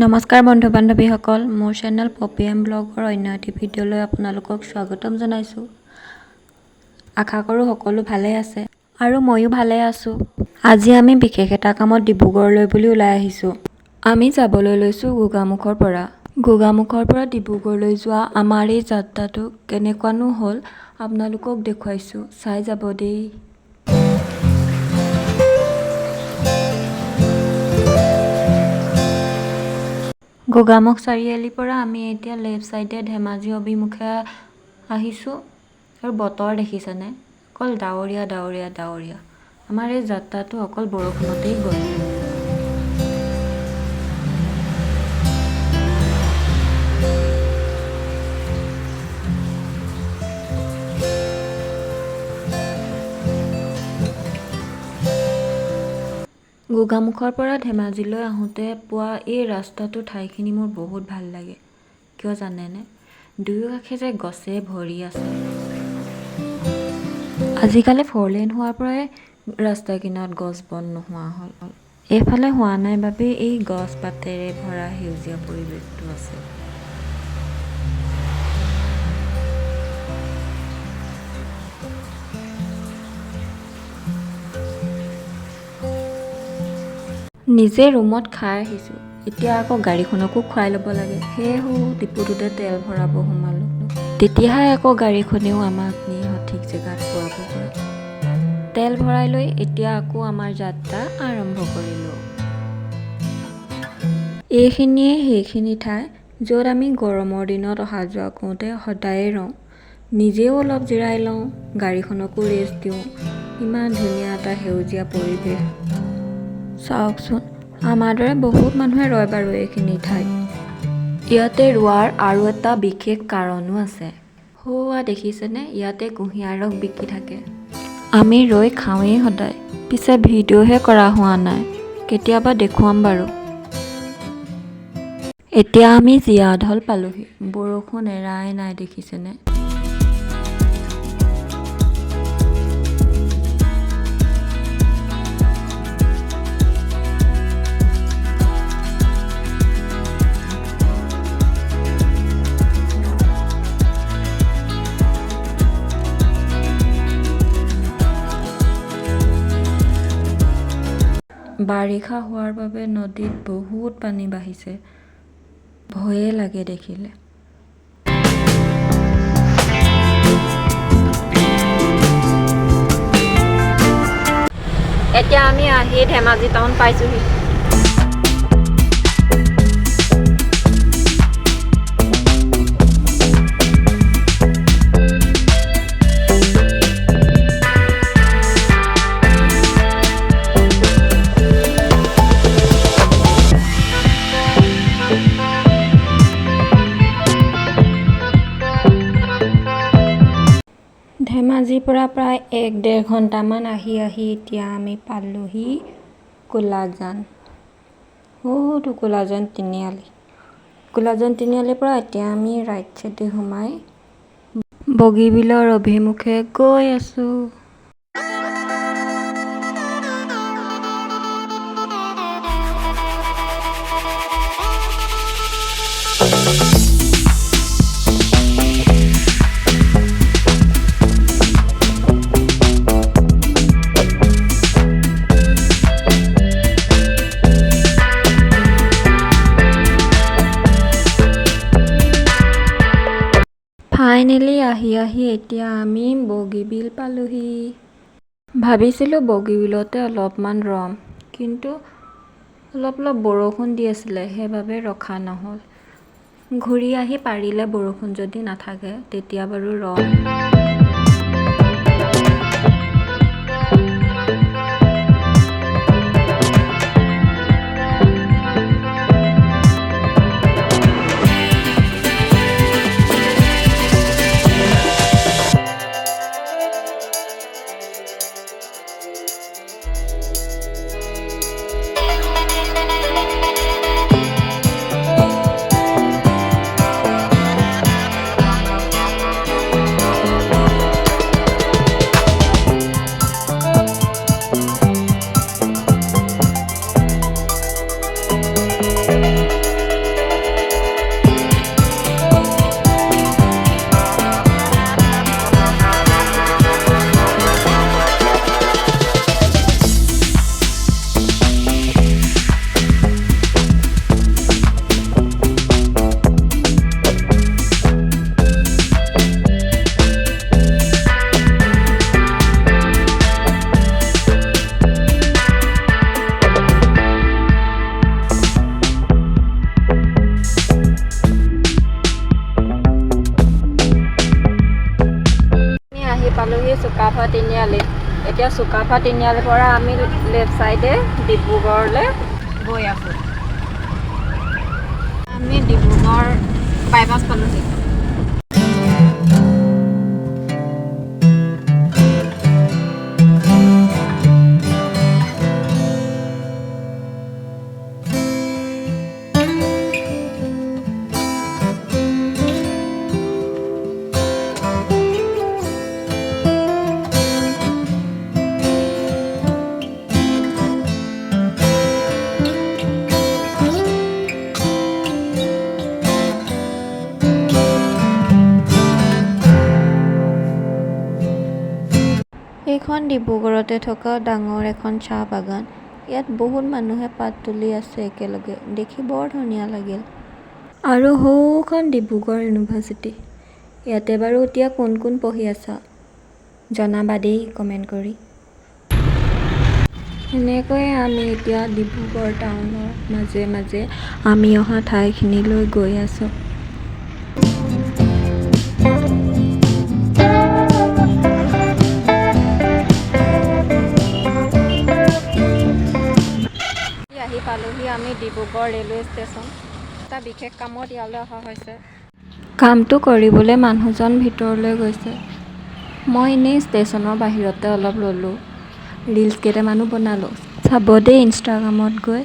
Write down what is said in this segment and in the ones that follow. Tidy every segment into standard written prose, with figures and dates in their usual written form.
নমস্কাৰ বন্ধু বান্ধৱীসকল, মোৰ চেনেল পপি এম ব্লগৰ অন্য এটি ভিডিঅ'লৈ আপোনালোকক স্বাগতম জনাইছোঁ। আশা কৰোঁ সকলো ভালে আছে আৰু ময়ো ভালে আছোঁ। আজি আমি বিশেষ এটা কামত ডিব্ৰুগড়লৈ বুলি ওলাই আহিছোঁ। আমি যাবলৈ লৈছোঁ গোগামুখৰ পৰা। গোগামুখৰ পৰা ডিব্ৰুগড়লৈ যোৱা আমাৰ এই যাত্ৰাটো কেনেকুৱানো হ'ল আপোনালোকক দেখুৱাইছোঁ, চাই যাব দেই। গোগামুখ চাৰিআলিৰ পৰা আমি এতিয়া লেফ্ট ছাইডে ধেমাজি অভিমুখে আহিছোঁ। আৰু বতৰ দেখিছেনে, অকল ডাৱৰীয়া ডাৱৰীয়া ডাৱৰীয়া। আমাৰ এই যাত্ৰাটো অকল বৰষুণতেই গ'ল। গোগামুখৰ পৰা ধেমাজিলৈ আহোঁতে পোৱা এই ৰাস্তাটোৰ ঠাইখিনি মোৰ বহুত ভাল লাগে। কিয় জানেনে? দুয়োকাষে যে গছে ভৰি আছে। আজিকালি ফ'ৰ লেন হোৱাৰ পৰাই ৰাস্তা কিনাৰত গছ বন নোহোৱা হ'ল। এইফালে হোৱা নাই বাবেই এই গছ পাতেৰে ভৰা সেউজীয়া পৰিৱেশটো আছে। নিজে ৰুমত খাই আহিছোঁ, এতিয়া আকৌ গাড়ীখনকো খুৱাই ল'ব লাগে। সেয়ে সৌ ডিপুটোতে তেল ভৰাব সোমালোঁ, তেতিয়াহে আকৌ গাড়ীখনেও আমাক নি সঠিক জেগাত পোৱাবগৈ। তেল ভৰাই লৈ এতিয়া আকৌ আমাৰ যাত্ৰা আৰম্ভ কৰিলোঁ। এইখিনিয়ে সেইখিনি ঠাই য'ত আমি গৰমৰ দিনত অহা যোৱা কৰোঁতে সদায়ে ৰওঁ। নিজেও অলপ জিৰাই লওঁ, গাড়ীখনকো ৰেষ্ট দিওঁ। ইমান ধুনীয়া এটা সেউজীয়া পৰিৱেশ। চাওকচোন, আমাৰ দৰে বহুত মানুহে ৰয় বাৰু এইখিনি ঠাইত। ইয়াতে ৰোৱাৰ আৰু এটা বিশেষ কাৰণো আছে। সৌৱা দেখিছেনে, ইয়াতে কুঁহিয়াৰ ৰস বিকি থাকে। আমি ৰৈ খাওঁৱেই সদায়, পিছে ভিডিঅ'হে কৰা হোৱা নাই, কেতিয়াবা দেখুৱাম বাৰু। এতিয়া আমি জীয়াঢল পালোহি। বৰষুণ এৰাই নাই দেখিছেনে। বাৰিষা হোৱাৰ বাবে নদীত বহুত পানী বাঢ়িছে, ভয়ে লাগে দেখিলে। এতিয়া আমি আহি ধেমাজি টাউন পাইছোহি। ধেমাজিৰ পৰা প্ৰায় 1-1.5 ঘণ্টামান আহি আহি এতিয়া আমি পালোহি কোলাজান। সৌটো কোলাজান তিনিআলি। কোলাজান তিনিআলিৰ পৰা এতিয়া আমি ৰাইট চাইডে সোমাই বগীবিলৰ অভিমুখে গৈ আছোঁ। ফাইনেলি আহি আহি এতিয়া আমি বগীবিল পালোহি। ভাবিছিলোঁ বগীবিলতে অলপমান ৰ'ম, কিন্তু অলপ অলপ বৰষুণ দি আছিলে, সেইবাবে ৰখা নহ'ল। ঘূৰি আহি পাৰিলে বৰষুণ যদি নাথাকে তেতিয়া বাৰু ৰ'ম। চুকাফা তিনিআলি। এতিয়া চুকাফা তিনিআলিৰ পৰা আমি লেফ্ট ছাইডে ডিব্ৰুগড়লৈ গৈ আছোঁ। আমি ডিব্ৰুগড় বাইপাছ পালোহি। এইখন ডিব্ৰুগড়তে থকা ডাঙৰ এখন চাহ বাগান। ইয়াত বহুত মানুহে পাত তুলি আছে একেলগে, দেখি বৰ ধুনীয়া লাগিল। আৰু সৌখন ডিব্ৰুগড় ইউনিভাৰ্চিটি। ইয়াতে বাৰু এতিয়া কোন কোন পঢ়ি আছা, জনাবা দেই কমেণ্ট কৰি। সেনেকৈয়ে আমি এতিয়া ডিব্ৰুগড় টাউনৰ মাজে মাজে আমি অহা ঠাইখিনিলৈ গৈ আছোঁ। আহি পালোহি আমি ডিব্ৰুগড় ৰেলৱে ষ্টেচন। এটা বিশেষ কামত ইয়ালৈ অহা হৈছে। কামটো কৰিবলৈ মানুহজন ভিতৰলৈ গৈছে। মই এনেই ষ্টেচনৰ বাহিৰতে অলপ ৰ'লোঁ, ৰিলচ কেইটামানো বনালোঁ। চাব দেই ইনষ্টাগ্ৰামত গৈ,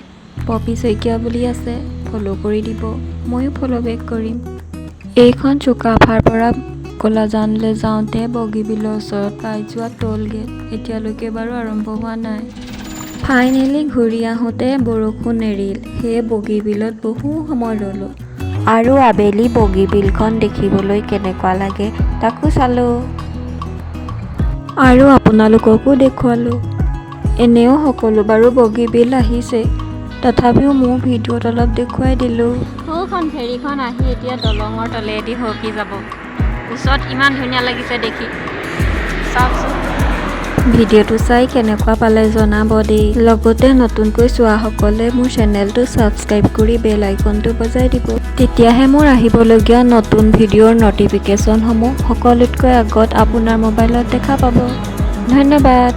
পপী শইকীয়া বুলি আছে, ফ'ল' কৰি দিব, ময়ো ফ'ল' বেক কৰিম। এইখন চুকাফাৰ পৰা কলাজানলৈ যাওঁতে বগীবিলৰ ওচৰত পাই যোৱা টোল গেট। এতিয়ালৈকে বাৰু আৰম্ভ হোৱা নাই। ফাইনেলি ঘূৰি আহোঁতে বৰষুণ এৰিল, সেয়ে বগীবিলত বহু সময় ৰ'লোঁ আৰু আবেলি বগীবিলখন দেখিবলৈ কেনেকুৱা লাগে তাকো চালোঁ আৰু আপোনালোককো দেখুৱালোঁ। এনেও সকলো বাৰু বগীবিল আহিছে, তথাপিও মোৰ ভিডিঅ'ত অলপ দেখুৱাই দিলোঁ। সৌখন ফেৰীখন আহি এতিয়া দলঙৰ তলেদি সৰকি যাব। ওচৰত ইমান ধুনীয়া লাগিছে দেখি, চাওকচোন। ভিডিঅ'টো চাই কেনেকুৱা পালে জনাব দেই। লগতে নতুনকৈ চোৱাসকলে মোৰ চেনেলটো ছাবস্ক্ৰাইব কৰি বেল আইকনটো বজাই দিব, তেতিয়াহে মোৰ আহিবলগীয়া নতুন ভিডিঅ'ৰ ন'টিফিকেশ্যনসমূহ সকলোতকৈ আগত আপোনাৰ মোবাইলত দেখা পাব। ধন্যবাদ।